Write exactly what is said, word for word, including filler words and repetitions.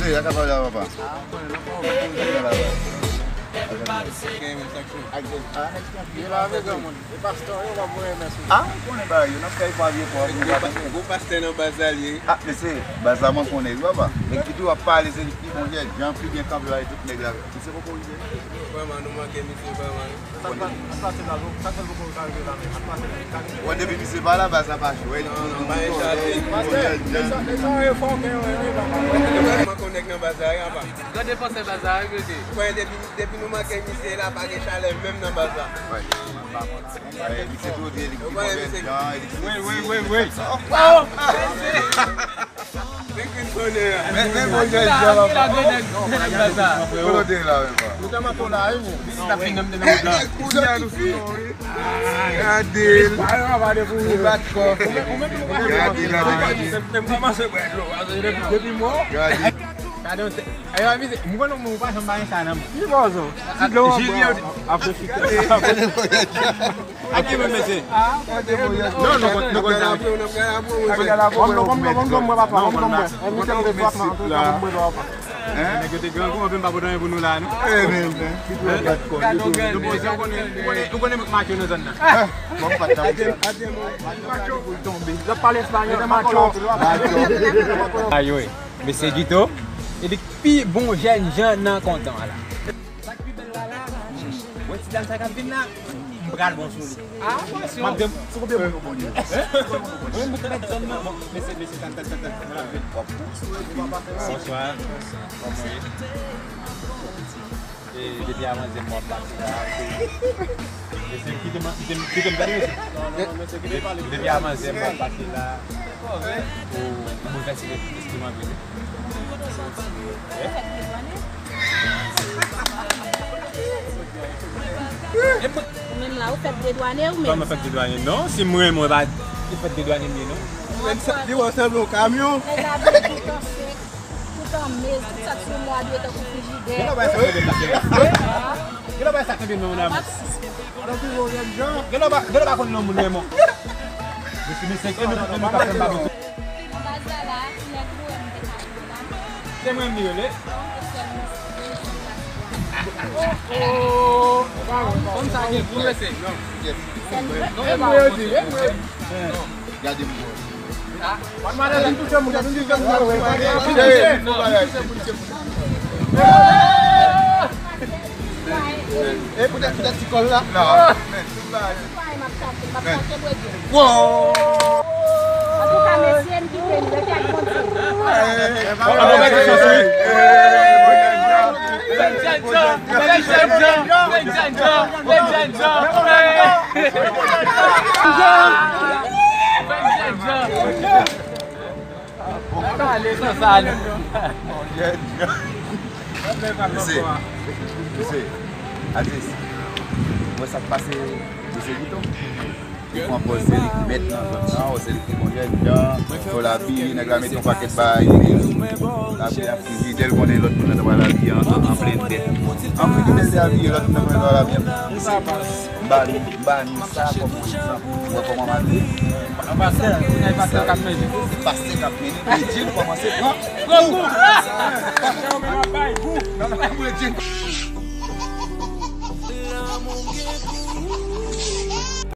Hey, a ka pale a papa. Ak, ah, nèg tranpil. Yo la avè granmoun. E pastè yo, w ap voye mès ou. Ah, ou konnen bagay yo, n ap fè pa vye pwa. Gwo pa-, gwo pastè nan baz la l ye. Ah, mesye, baz la mwen konnen wi, papa. Nèg ki tou ap pale, se li ki pi bon, Jènjan, pi byen kanpe, tout nèg la. Mesye poko rive. Vrèman, nou manke misye, vrèman. Sa k pa-, sa k pase la, sa k fè l poko ka rive la menm? Sa k pase la, li ka rive. Wè, depi misye pa la, baz la pa cho. Non, non, pa gen chati. Pastè, nèg sa, nèg sa yo fòkè yo, yo, yo. Mwen konn nèg nan baz la, wi, apa. Gran defansè baz la, wi, mesye. Kwè depi, depi nou manke misye la, pa gen chalè menm nan baz la. Wè. Wè, misye tou di, li ki konbyen jan, li ki wi, wi, wi, wi. Wow! Men, men bon jan, jan la. Kote w te la, menm pa. Ou te manke w la, wi, men. Misye t ap fin nan m te nan wout la. Gade l. Ou bat kò. Gade l, gade l. Depi mwen. Gade l. Gade yon te-, ayo, avize, mwen konn mwen pa janm pa gen sa nan mwen. Ki bòzò? Ti dlo an bwa. Apre chita. Apre chita. Ak ki menm mesye? Non, nou konn, nou konn sa. Wòm, nou konn, nou konn, nou konn, mwen, papa, wòm, nou konn, mwen. Nèg yo te grangou, anpil pa pote anyen pou nou la, non? Nou poze, ou konnen, ou konnen, ou konnen mwen k macho nan zòn nan. Zòt pale espanyòl, macho. Ayo, mesye Guito, e li k pi bon jènjan nan kontan an la. Sa k pi bèl la la, wè ti dam sa k ap vin la, m pral bon sou li. Ah, attention. M ap dem- Sou konbyen moun ou bon yo? Mwen, mwen mèt zòn nan. Bon, mesye, mesye, tann, tann, tann, tann. Mwen ap vin. Bonswa. Kòman w ye? E depi avan zen mwen ap pase la. Mesye, kite m, kite m, kite m gade, mesye. Depi avan zen mwen ap pase la. Ou, ou boulvèse lespri m anpil. Ou menm la, ou fèt dedwane ou menm? Kòman fèt dedwane? Non, si m renmen w, e pa fèt dedwane m ye, non. Li wè w sanble yon kamyon. Nèg la vin tout an sèk, tout an mez, tout sa k sou mwa dwe tankou frijidè. Gen lè w pa sa tande m nan. Gen lè w pa sa tande m nan, mon amour. Gen lè w pa, gen lè w pa konn non moun renmen w. Mesye, mesye, e nou, e nou k ap fè m pa bon. Anba zala, nèg ou wè m te ka rive la. Se mwen m li rele. Non, se sèl mesye, se la. Oh, oh. Kòm sa gen tou, mesye. Non. Sèl mesye. Non, e pa mwen yo di, e mwen yo di. Gade m. Ah, madanm vin touche moun, vin touche moun. Vin touche moun. E poutèt, poutèt ti kòl la. Non. Wow! Antouka, mesye, m kite nou, rete ak Bondye. An bon, mèt chans, wi. Fè jènjan, fè jènjan, fè jènjan, fè jènjan. Fè jènjan. Pale san sa, non. Mesye, mesye, atis, wè sa k pase, mesye Guito. Li pran pòz se li k mèt nan zòn nan, se li ki bon jènjan, fò labi, nèg la mete yon pakèt bagay, labi ap fizide l, konnen lòt moun nan t ap labi an, an plen tèt. An plen tèt, li abiye, lòt moun nan t ap labi an. Mesye, m ba nou, m ba nou sa kòm egzanp. Ou wè kòman m abiye? An pastè, kounye a e pastè k ap mennen. Se pastè k ap mennen. Medjin kòmanse pran kou. Pastè yo menm ap bay kou. Medjin.